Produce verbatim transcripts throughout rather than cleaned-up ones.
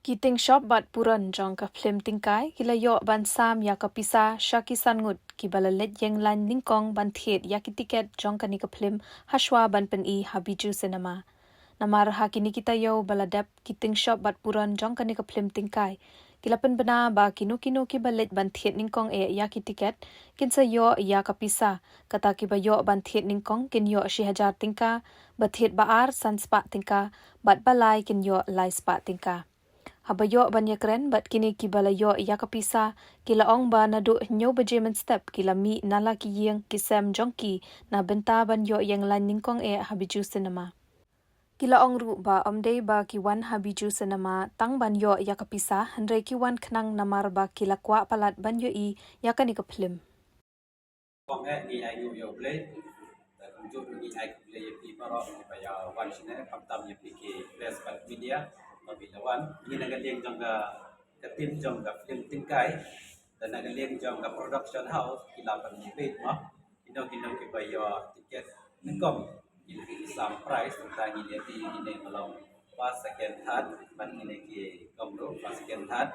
Ki ting shop bad puron jong ka phlim Tingkai ki la ïoh ban sam ïa ka pisa sha ki san ngut kiba la leit ïeng lain nyngkong ban thied ïa ki tiket jong kane ka phlim hashwa ban pyni ha Bijou Cinema. Namar ha kine ki taïew ba la dep, ki ting shop bad puron jong kane ka phlim Tingkai ki la pynbna ba kino kino kiba leit ban thied nyngkong eh ïa ki tiket kin sa ïoh ïa ka pisa. Kata kiba ïoh ban thied nyngkong kin ïoh shi hajar tyngka, ba thied ba ar san spah tyngka, bad ba lai kin ïoh lai spah tyngka. Haba ïoh ban ïakren bad kine kiba la ïoh ïa ka pisa, ki la ong ba naduh hynñiew baje mynstep ki la mih na la ki ïing ki sem jong ki na bynta ban ïoh ïeng lain nyngkong eh ha Bijou Cinema. Ki la ong ruh ba ym dei ba ki wan ha Bijou Cinema tang ban ïoh ïa ka pisa, hynrei ki wan khnang namar ba ki la kwah palat ban ïohi ïa kane ka phlim. Kong eh ngi ai nguh ïa U Blei. Te kumjuh ngi ai khublei ïa phi baroh kiba ïa wan shane, khamtam ïa phi ki press bad media ba phi la wan. Ngi na ka liang jong ka, ka team jong ka phlim Tingkai, te na ka liang jong ka production house ki la pynbeit mo. Kino kino kiba ïoh tiket nyngkong ki la ki sam prize, te ngi ïa phi kine ka long first, second, third, bad kine ki kong ruh first, second, third.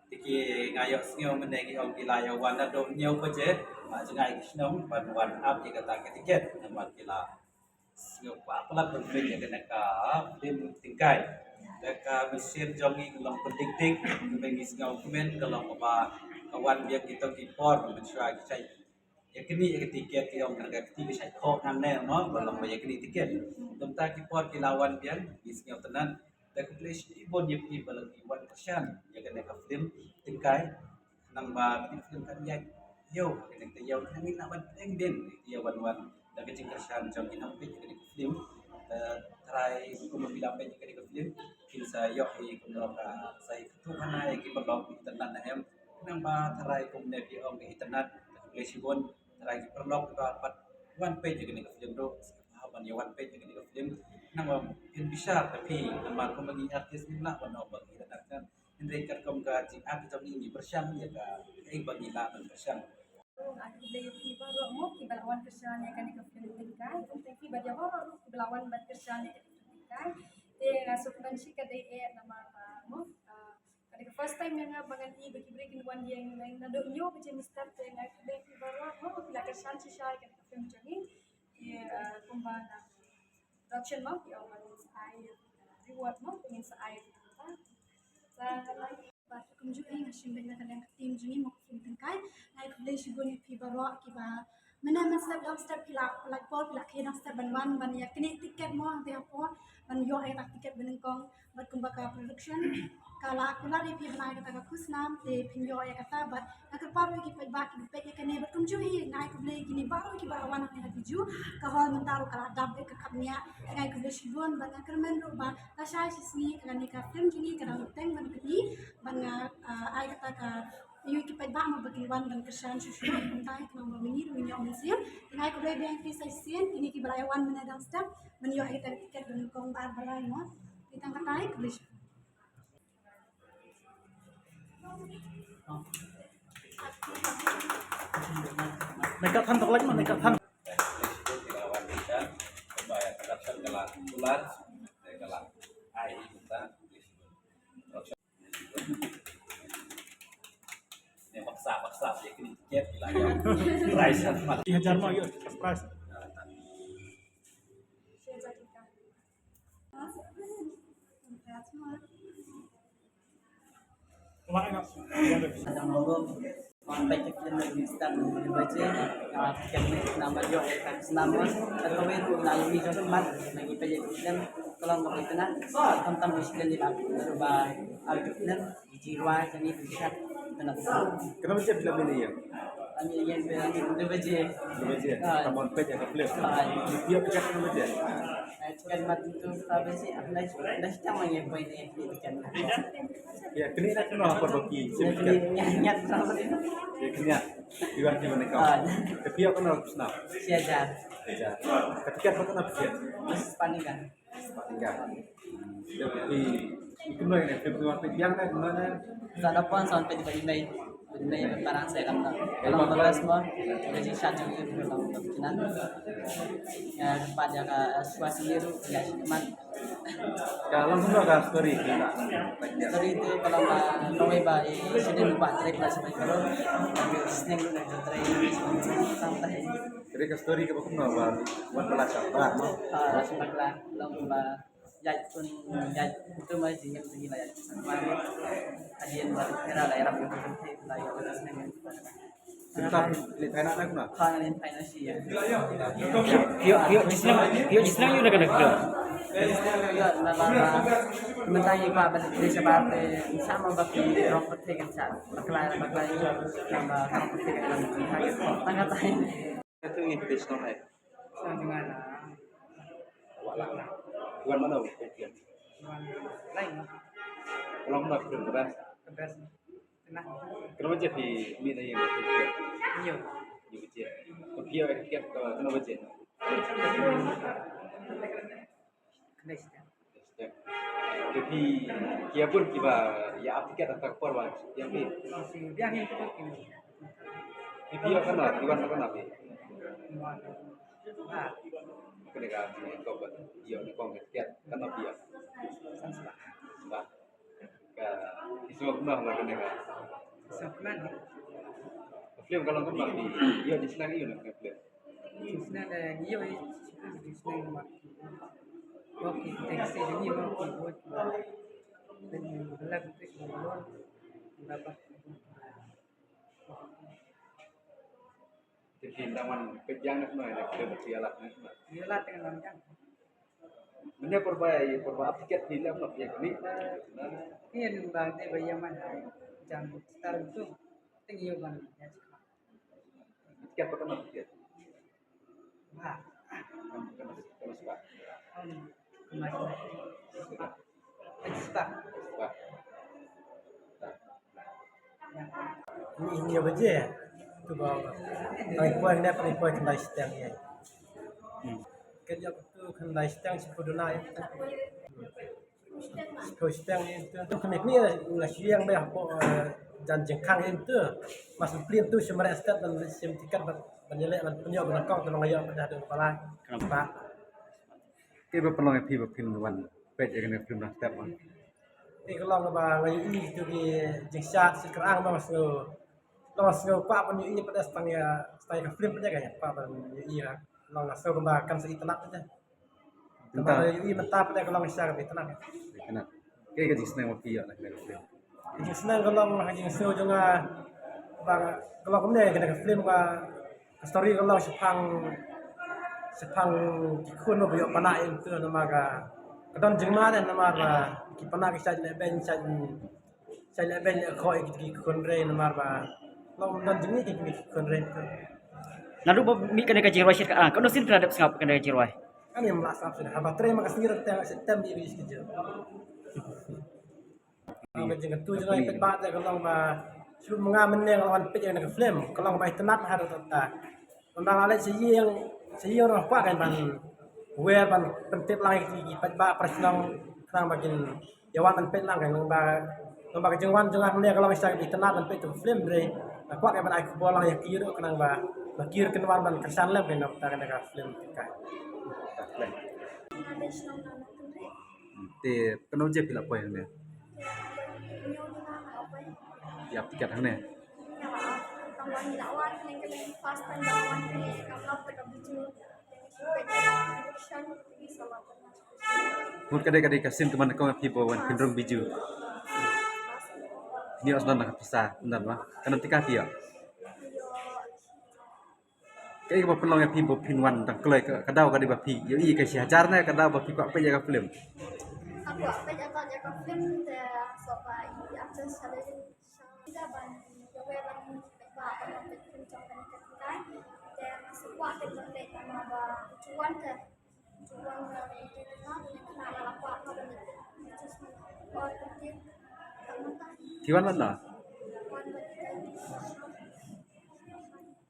Te ki nga ïohsngew mynne ki ong ki la ïa wan naduh hynñiew baje, ma jngai ki shnong ban wan ap ïa kata ka tiket, namar ki la sngewbha palat ban peit ïa kane ka phlim Tingkai. Te ka mynsiem jong ngi ka long pyndik dik, kaba ngi sngewkmen ka long kaba ka wan biang kito ki por mynshuwa ki shait ïa kane ïa ka tiket, ki ong kane ka kti ka shait khoh nangne mo, ba long ba ïa kane tiket. Te mynta ki por ki la wan biang, ngi sngewtynnat. Te khublei shibun ïa phi ba la ki wan kyrshan ïa kane ka phlim Tingkai. Nang ba kane ka phlim kan ïaid ïew, kane ka ïew nang ïa ban pynbeit ïa wan wan da ka jingkyrshan jong ki nongpeit ïa kane ka phlim. Te trai kumba phi la peit ïa kane ka phlim, phin sa ïoh hi kumno ka sa ïa katu hana ïa ki paralok internet na em. Nang ba trai kumne phi ong ka internet, khublei shibun trai ki paralok kiba pat wan peit ïa kane ka phlim ruh, sngewbha ban ïa wan peit ïa kane ka phlim. Nang ba phin bishar da phi namar kumba ngi artist ngim lah ban ong ba ngi internet. Hynrei katkum ka jingïaid jong ngi ngi pyrshang ïa ka, kaei ba ngi lah ban pyrshang. Ah, khublei ïa phi baroh mo kiba la wan kyrshan ïa kane ka phlim Tingkai. Khublei ïa phi baroh mo kiba la wan ban kyrshan ïa kane ka phlim Tingkai. Te nga sngewkmen shikatdei eh namar ba mo, ah, kane ka first time ïa nga ba ngan i ba ki briew kin wan ïeng naduh hynñiew baje mynstep, te nga khublei ïa phi baroh mo ki la kyrshan shisha ïa kane ka phlim jong ngi. Te, ah, kumba na production mo, ki ong ba ngin sa ai reward mo, ngin sa ai reward. Sa, kumjuh hi nga shim beit na ka liang ka team jong ngi mo ka phlim Tingkai. Nga ai khublei shibun ïa phi baroh kiba mynne mynstep dang step phi la, la por phi la khie dang step ban wan ban ïa kane tiket mo hangtei hapoh ban ïoh ïa ka tiket ba nyngkong. Bad kumba ka production ka la kular ïa phi ban ai kata ka khusnam, te phin ïoh ïa kata. Bad nga kyrpad ïa ki paidbah kiba peit ïa kane, bad kumjuh hi nga ai khublei ïa kine baroh kiba la wan hangne ha Bijou. Ka hall mynta ruh ka la dap beit, ka khapngiah. Te nga ai khublei shibun bad nga kyrmen ruh ba lashai shisngi kane ka phlim jong ngi ka dang bteng ban pyni, bad nga, ah, ai kata ka ïa ki paidbah mo ba kin wan ban kyrshan shuh shuh. Kumta hi tang ba mynne ruh ngin ïoh mynsiem. Te nga ai khublei biang ïa phi sa shisien, kine kiba la ïa wan mynne dang step ban ïoh ïa kata ka tiket ba nyngkong, ba ar, ba lai mo. Te tang katai, khublei shibun. Neka than tak lagi, neka than. Paksa, paksa, ya, kini tiket, gila, ya. Price, ya, first prize. Wan peit ïa ka film na Pakistan, na baje, ah, ka film na ba ïoh ka snam, ka kawei ruh na ïohi jong ka mat, na ngi peit ïa ka film, ka long kaba itynnat, khamtam ba shisien ngi la, ba, ah, ka film, ki jingrwai jong ngi ki shat itynnat. Kano baje film ïa? Ani ïa ka film na baje. Na baje. Ah. Ka mon peit ïa ka film. Ah. Ïa ka film na baje. Kan mat tu ka besi, ah, na, na kita mah yang buat ni, ni kan. Ya, kini nak kena apa bagi? Ni, ni, ni, ni, ni. Ya, kini. Iwan, Iwan kau. Ah. Tapi aku nak snap. Siaja. Siaja. Ketika kau nak siap. Mas panik kan? Panik kan? Ya, tapi itu mah yang film tu, yang nak mana? Sa da pon sa peit ba email. Ba email ba parang sa kam ta. Ka long ba best mo. Ka jingshat jong ngi ka long ba kynnan. Ïa, pat ïa ka shuwa sendiri ruh ïa shi khmat. Ka long kumno ka story ka? Story tu ka long ba nongwei ba i sdang ba trei pla sdang ka long. Sdang na trei tang tai. Jadi ka story ka ba kumno ba wan pla sa ba mo. Ah, sa ba long ba ya pun ya tu mai jingim tu la ya. Hadien ba era la era tu la ya sdang. Kita lihat anak nak nak. Khan in final shi ya. Phi ïoh, phi ïoh jingshna, phi ïoh jingshna ïa u na kane ka film? Ïoh, na ba mynta ïa ba ba dei shabar te sama ba ki rong pyrthei kan sa. Bakla bakla ïa ba rong pyrthei kan sa. Tang ka tai. Itu ni pyrthei shnong hai. Shnong jngai na. Wala na. Wan mano? Wan lain. Long na film ka best. Ka best. Kane. Kano baje phi mih na ïing phi ïa? Hynñiew. Hynñiew baje. Phi ïa ka tiket kano baje? Khyndai step. Te phi ïa bun kiba ïa ap tiket hangta ka por ba ïa phi. Phi ïa kano, phi wan kano phi? Kane ka jingïakop ïa kane ka tiket kano phi ïa? Ba. Ka, ki sngewbha kumno ha kane ka? Sngewbha. Ka film ka long kumno, phi ïoh jingshna ïa u na ka film? Jingshna da ïoh jingshna ma. Ba ki taxi jong ngi ma ki bot. Ba la ki taxi bot. Ba ba. Te phi dang wan peit ïa nga kumno, ïa ka film phi ïa lap nga kumno? Ïa lap nga kumno? Mynne por ba, por ba ap tiket phi lap nga phi ïa kane. Ïa ba dei ba ïa man ai. Jam star tu. Teng ïa ban ïa. Tiket ba kano tiket? Ba. Kano, kano, kano spah? Kano spah? Spah. Spah. Ni hynñiew baje. Tu ba. Tang i poi ne, tang i poi khyndai shiteng ïa. Hmm. Ka ïa tu khyndai shiteng shiphew duna ïa. Shiphew shiteng ïa tu. Tu kane ni la shu ïeng ba hapoh, eh, jan jingkhang ïa tu. Mas plie tu shu mareh step ban shim tiket ban, ban ïaleh ban pynïoh ban kong tu long ïa ban dah dong pala. Khnang ba. Te ba pynlong ïa phi ba phin wan peit ïa kane ka film na step ma? Te ka long ba nga ïohi tu ki jingshad shi krang ba nga sngew, ba nga sngew kwah ban ïohi pat tang ïa, tang ïa ka film pat ïa ka, kwah ban ïohi ïa. Long nga sngew ba kan sa itynnad pat ïa. Tang ba nga ïohi mynta pat ïa ka long shisha ka itynnad. Itynnad. Kaei ka jingsneng ba phi ïoh na kane ka film? Ka jingsneng ka long ha jingsngew jong nga ba ka long kumne, kane ka film ka, ka story ka long shaphang, shaphang ki khun ba ïoh panak ïa tu namar ka, ka don jingma de namar ba ki panak ki shait lehbeiñ, shait, shait lehbeiñ lehkhoh ïa ki khun rei namar ba long don jingmih ki khun rei tu. Naduh ba mih kane ka jingrwai shet ka, ah, kano sien phi la dep sngap kane ka jingrwai? Ani ym lah sngap shen haba trei ma ka sngi rang teng shet tem ïa ki skijur. Ka jingkyntu jong nga ïa peit ba te ka long ba shu ma nga mynne nga wan peit ïa ka film ka long ba itynnad ha ruh ta. Ynda nga leit sha ïing, sha ïing ruh kwah kein ban wer ban pyntip lang ïa ki paidbah para shnong khnang ba kin ïa wan ban peit lang kein, long ba, long ba ka jingwan jong nga mynne ka long shisha ka itynnad ban peit ïa ka film re. Nga kwah kein ban ai khubor lang ïa ki ruh khnang ba, ba ki ruh kin wan ban kyrshan lem kein na bynta kane ka film ka. Te kano je phi la poi hangne? Ïa tiket hangne. Mut ka dei, ka dei ka sien ka man ka ong phi ba wan pynrung Bijou. Ni os don ka pisa don ba. Kano tika phi ïa. Kaei kaba pynlong ïa phi ba phin wan dang kloi, ka, ka daw ka dei ba phi ïohi ka shi hajar ne ka daw ba phi kwah peit ïa ka film? Nga kwah peit ïa ka film te sngewbha ïa actress Shalini. Shalini ban ïa wer ban peit ba ban peit film jong kane ka tynrai. Te nga sngewbha peit ban peit ba ba ju wan te ju wan te peit ba la kwah ka ban peit. Phi wan ban da? Wan ban peit.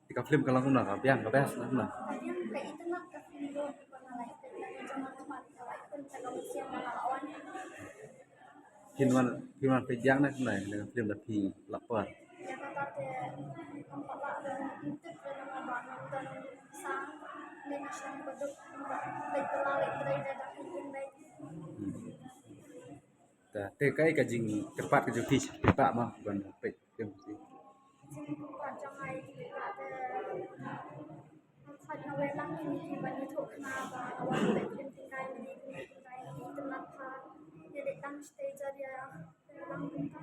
Te ka film ka long kumno, ka biang ka best na kumno? Phin wan, phin wan peit biang na kumno, na ka film da phi la por. Hmm. Te kaei ka jingkyrpad ka jong phi, phi ba ma ban peit film phi? Jingkyrpad jong nga ïa ki ba te, nga khot nga wei lang kine ki ban ïathuh khana ba nga wan peit film Tingkai mynne, film Tingkai mynne, te nga pha ïa dei tang stage area lang kumta.